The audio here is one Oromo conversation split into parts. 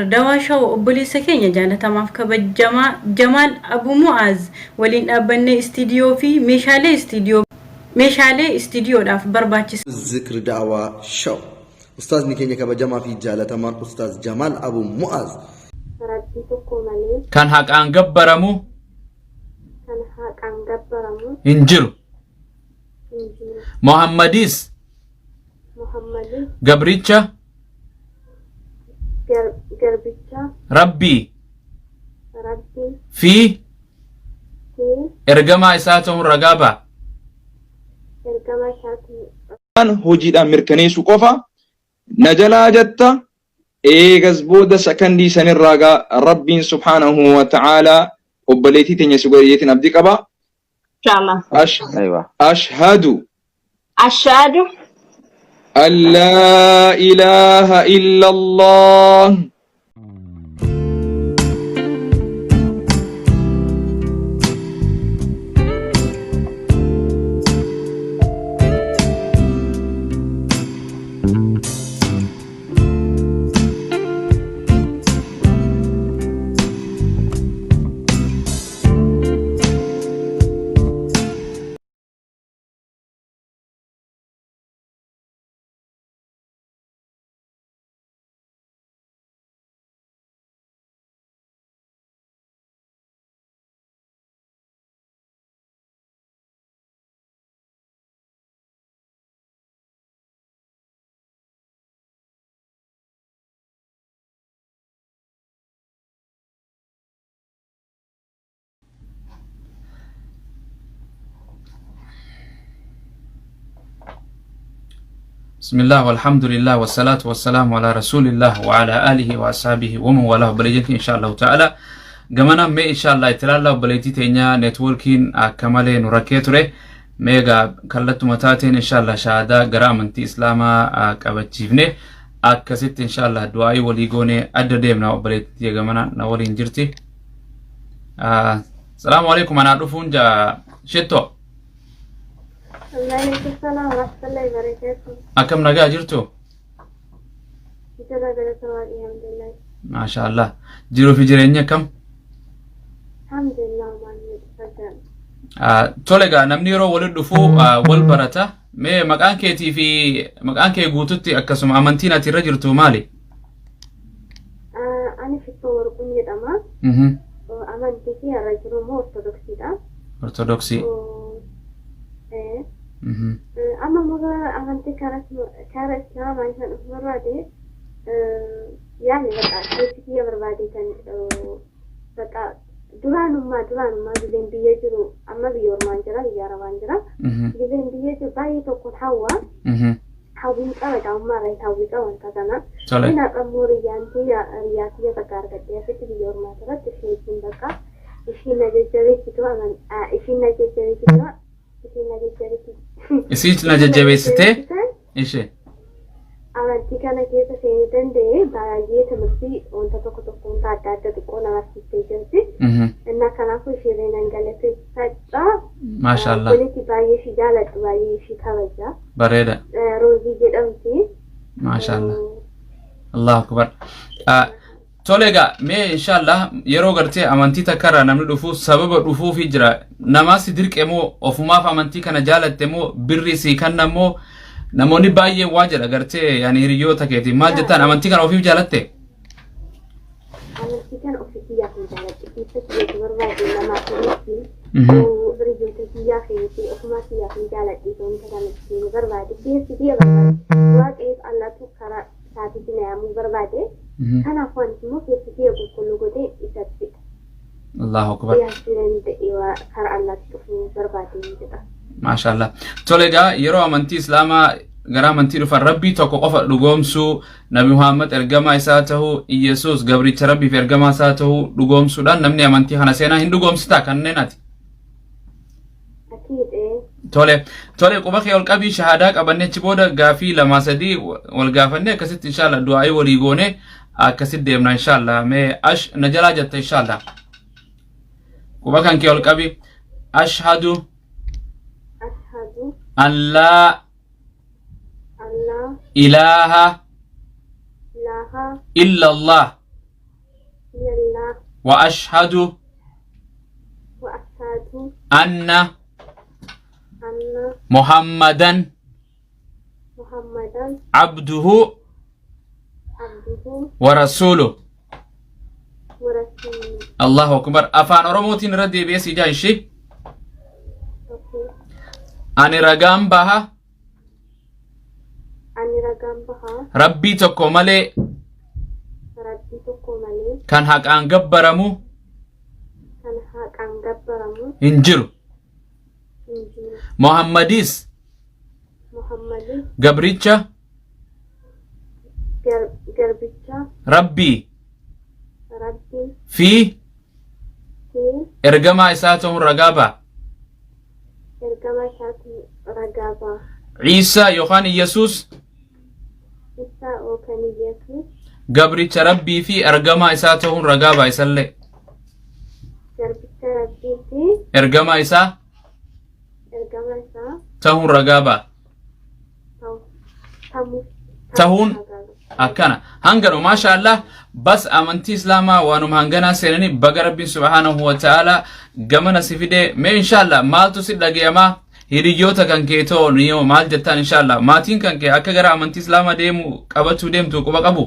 Dawaa Show obboleessa keenya jaalatamaaf kabajamaa Jamaal Abu Mu'aaz waliin dhaabbannee istiidiyoo fi meeshaalee istiidiyoo meeshaalee istiidiyoodhaaf barbaachisan Zikri Da'waa Show. Ustaazni keenya kabajamaa fi jaalatamaan Ustaaz Jamaal Abu Mu'aaz. Rabbii tokko malee. Kan haqaan gabbaramu. Kan haqaan gabbaramu. Hin jiru. Hin jiru. Muhammadis. Muhammadis. Gabricha. Garbicha. Rabbii. Rabbii. Fi. Fi. Ergamaa isaa ta'uun ragaa ba'a. Ergamaa isaa ta'uun. Hojiidhaan mirkaneessuu qofa na jalaa jetta eegas booda sakandii sanirraa gaa Rabbiin subhaanahu wa ta'aalaa obboleettii teenya si godhe jeetiin abdii qaba. Inshallah. Aywa. Ashhadu Ashhadu an laa ilaaha illallah. بسم الله والحمد لله والصلاة والسلام على رسول الله وعلى آله وأصحابه ومن والاه بلجنك إن شاء الله تعالى gamana mee inshallah itti ilaalla obboleettii teenya neetwoorkiin akka malee nu rakkee ture mee egaa kallattuma taateen inshallah shahaadaa gara amantii islaamaa qabachiifne akkasitti inshallah du'aa'ii walii goone adda deemna obboleettii gamana na waliin jirti. Salaamu alaikum anaa dhufuun jaa shitto. Waalaikum salaam warahmatullahi wabarakatuh. Akkam nagaa jirtu? Jira galata waaqii alhamdulillah. Maasha Allah. Jiruu fi jireenyi akkam? Alhamdulillah maal nuti faggaan. Tole egaa namni yeroo walitti dhufu wal barata. Mee maqaan keetii fi maqaan kee guututti akkasuma amantiin ati irra jirtu maali? Ani Shittoo Warquun jedhama. Amantii fi har'a jiru immoo Ortodoksiidha. Ortodoksii. Amma immoo amantii karaa Islaamaa isaan dhufu barbaade yaani bakka keessi kiyya barbaade kan bakka duraanummaa gizeen biyya jiru amma biyya ormaan jira biyya arabaan jira. Gizeen biyya jiru baay'ee tokkoon hawwa. Hawwiin qaba daa'ummaa irraa hawwii qaba wanta kana. Tole. Inni haqa immoo riyyaan tiyya riyyaa tiyya takka argadhee asitti biyya ormaa irratti ishee wajjin bakka ishiin na jajjabeessitu aman ishiin na jajjabeessitu ishiin na jajjabeessitu. Isiin na jajjabeessitee ishee. Amantii kana keessa seenuu danda'e baay'ee timirtii wanta tokko tokko wanta adda adda xiqqoo na barsiistee jirti. Innaa kanaafuu isheerree nan galateeffadha. Maashaallah. Obboleetti baay'ee ishii jaaladhu baay'ee ishii kabaja. Bareeda. Roozii jedhamti. Maashaallah. Allahu akbar. Ah, Tole egaa mee inshallah yeroo gartee amantii takka irraa namni dhufu sababa dhufuufi jira. Namaa si dirqe moo ofumaaf amantii kana jaalatte moo birrii sii kanna moo namoonni baay'een waa jedha gartee yaani hiriyoota keetiin maal jettaan amantii kana ofiif jaalatte? Amantii kana ofii kiyyaaf hin jaaladhe. Keessa kiyyaatu barbaade namaaf miti. Hiriyoota kiyyaaf miti. Ofumaa kiyyaaf hin jaaladhe. Wanta kana seenuu barbaade. Keessi kiyya barbaade. Waaqayyof Allahtu karaa isaatiitti na yaamuu barbaade. Kanaaf wanti immoo keessi kiyya qulqulluu godhee isatti Allahu akbar. dhiyaachuu danda'e karaa Allaatti dhufuu barbaade jedha. Maashaallah. Tole egaa yeroo amantii Islaamaa gara amantii dhufan Rabbii tokko qofa dhugoomsuu, Nabi Muhammad ergamaa isaa ta'uu, Iyyasuus gabricha Rabbii fi ergamaa isaa ta'uu dhugoomsuudhaan namni amantii kana seenaa hin dhugoomsitaa kanneen ati. Akiid ee. Tole, tole quba kee ol qabii shahaadaa qabannee achi booda gaafii lamaa sadii wal gaafannee akkasitti inshallah du'aa'ii walii goone akkasitti deemna inshallah mee ash na jalaa jetta inshallah. Quba kan kee ol qabi ashhadu Ashhadu an laa an laa ilaaha ilaaha illa Allah. Wa ashhadu. Wa ashhadu. Anna. Anna. Muhammadan. Muhammadan. Abduhu. Abduhu. Wa rasuuluhu. Wa rasuuluhu. Allahu akbar. Afaan Oromootiin irra deebi'ee sii jaa ishee. Okay. Ani ragaan baha. Ani ragaan baha. Rabbii tokko malee. Rabbii tokko malee. Kan haqaan gabbaramu. Kan haqaan gabbaramu. Hin jiru. Hin jiru. Muhammadis. Muhammadis. Gabricha. Garbicha. Rabbii. Rabbii. Fi. Fi. Ergamaa isaa ta'uun ragaa ba'a. Ergamaa isaatiin ragaa ba'a. Ciisaa yookaan Iyyasuus. Isaa yookaan Iyyasuus. Gabricha Rabbii fi ergamaa isaa ta'uun ragaa ba'a isallee. Garbicha Rabbii fi. Ergamaa isaa. Ergamaa isaa. Ta'uun ragaa ba'a. Tahuun akkana hanganu maasha Allah bas amantii islaamaa waanuma hanganaa seenanii baga rabbiin subhaanahu wa ta'ala gamana si fide mee inshallah maaltu si dhagayamaa hiriyyoota kan kee too niyoo maal jettaan inshallah maatiin kan kee akka gara amantii islaamaa deemu qabachuu deemtu quba qabu.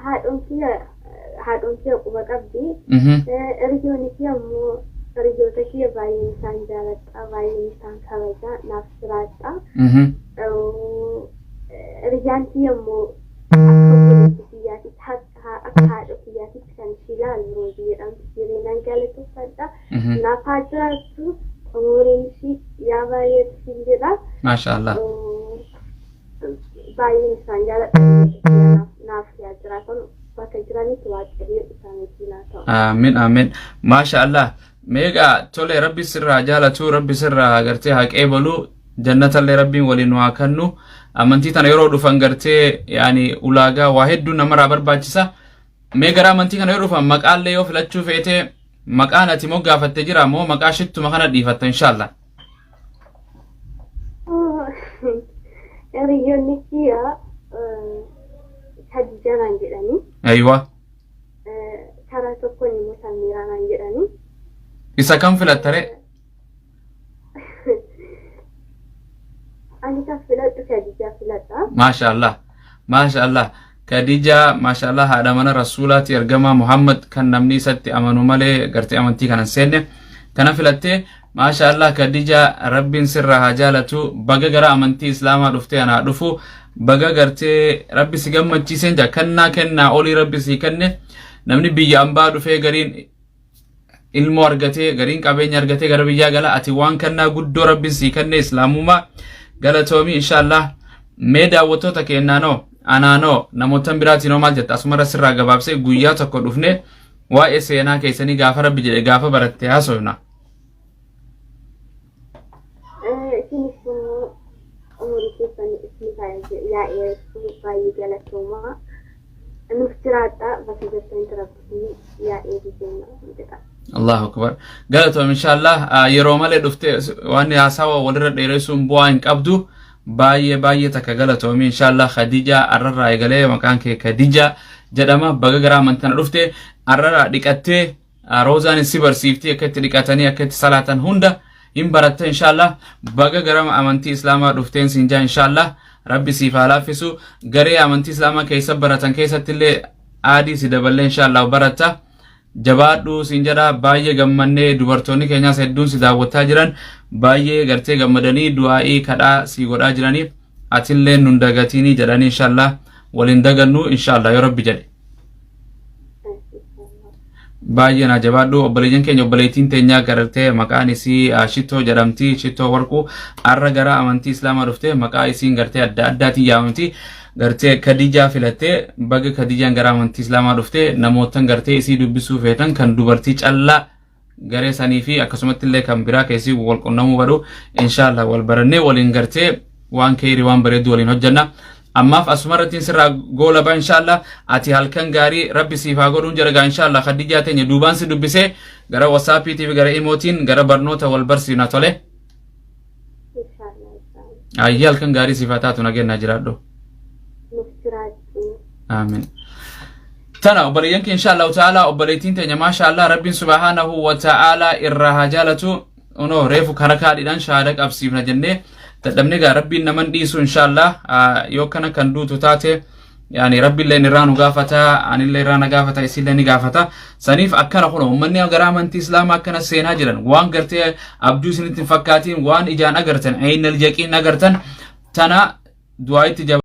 Haadhoon kiyya haadhoon kiyya quba qabdi. Hiriyoonni kiyya immoo hiriyoota kiyya baay'een isaan jaaladha, baay'een isaan kabaja, naaf jiraadha. Hiriyyaan kiyya immoo akka obboleettii kiyyaatitti akka haadha kiyyaatitti kan ishii ilaalu Roozii jedhamti. Jireenyaan galateeffadha. Naaf haa jiraattu umuriin ishii yaa baay'eetu siin jedha. Maasha Allah. Baay'een isaan jaaladha. Naaf yaa jiraatan bakka jiranitti waaqayyo isaan wajjin haa ta'u. Aamin aamin. Maasha Allah. Meeqa tole rabbi sirraa jaalatu rabbi sirraa gartee haa qeebalu jannatallee rabbiin waliin nu haa kennu amantii tana yeroo dhufan gartee yaani ulaagaa waa hedduu namarraa barbaachisa. Mee gara amantii kana yoo dhufan maqaallee yoo filachuu feete maqaan ati moggaafatte jira moo maqaa shittuma kana dhiifatta inshallah. Hiriyoonni kiyya Khadija naan jedhanii. Aywa. Karaa tokkoon immoo Samiiraa naan jedhanii. Isa kam filatta ree? Ani kan filadhu Khadijaa filadha. Maasha Allah. Maasha Allah. Khadijaa maasha Allah haadha mana Rasuulaati ergamaa Muhammad kan namni isatti amanu malee gartee amantii kana hin seenne. Kana filattee maasha Allah Khadijaa rabbiin sirraa haa jaalatu baga gara amantii Islaamaa dhuftee anaa dhufu baga gartee rabbi si gammachiiseen jaa kennaa kennaa olii rabbi sii kenne namni biyya ambaa dhufee gariin ilmoo argatee gariin qabeenya argatee gara biyyaa gala ati waan kennaa guddoo rabbiin sii kenne islaamummaa galatoomii inshaallah mee daawwattoota keennaanoo anaanoo namootan biraatiin hoo maal jetta asumarra sirraa gabaabsee guyyaa tokko dhufne waa'ee seenaa keessanii gaafa rabbi jedhe gaafa baratte haasofna. Isinis immoo umurii keessan isin yaa dheeressu baay'ee galatoomaa. Nuuf jiraadhaa bakka jirtanitti rabbi yaa eegu jenna jedha. Allahu akbar. Galatoom inshallah yeroo malee dhufte waan haasawa walirra dheeressuun bu'aa hin qabdu. Baay'ee baay'ee takka galatoomi inshallah Khadija arrarraa eegalee maqaan kee Khadija jedhama baga gara amantana dhufte arrarraa dhiqattee roozaan si barsiifti akka itti dhiqatanii akka itti salaatan hunda hin baratte inshallah baga gara amantii islaamaa dhufteen siin jaa inshallah rabbi siif haa laaffisu garee amantii islaamaa keessa baratan keessatti illee aadii si daballee inshallah baratta jabaadhu siin jedha baay'ee gammannee dubartoonni keenyaas hedduun si daawwataa jiran baay'ee gartee gammadanii du'aa'ii kadhaa si godhaa jiranii atillee nun dagatiinii jedhanii inshallah waliin dagannu inshallah yoo rabbi jedhe. Baay'ee naa jabaadhu obboleeyyan keenya obboleettiin teenyaa gartee maqaan isii Shittoo jedhamti Shittoo Warquu arra gara amantii Islaamaa dhuftee maqaa isiin gartee adda addaatiin yaamamti gartee Kadijaa filattee baga Kadijaan gara amantii Islaamaa dhuftee namootan gartee isii dubbisuu feetan kan dubartii callaa garee sanii fi akkasumatti illee kan biraa keessi wal qunnamuu badhu inshallah wal barannee waliin gartee waan keeyri waan bareedu waliin hojjanna ammaaf asuma irratti sirraa goolaba inshallah ati halkan gaarii rabbi siif haa godhuun jedha gaa inshallah khadijaa teenya duubaan si dubbisee gara whatsaappiitii fi gara imootiin gara barnoota wal barsiifna tole Inshallah inshallah. ayyee halkan gaarii siif haa taatu nageenyaa jiraadhu Nuuf jiraadhu. aamin. Tana obboleeyyan keenya, insha Allahu ta'ala, obboleettiin teenya, maasha Allah, Rabbiin subhaanahu wa ta'ala irraa haa jaalatu. Unoo reefu kara kaadhiidhaan shahaada qabsiifna jennee dadhabne. Gaa Rabbiin naman dhiisu, insha Allah. Yoo kana kan duutu taate, yaani Rabbiillee irraa nu gaafata, anillee irraa na gaafata, isillee ni gaafata. Saniif akkana kun uummanni gara amantii Islaamaa akkana seenaa jiran, waan gartee abjuu isinitti hin fakkaatiin, waan ijaan agartan, aynal yaqiin agartan tana du'aa itti.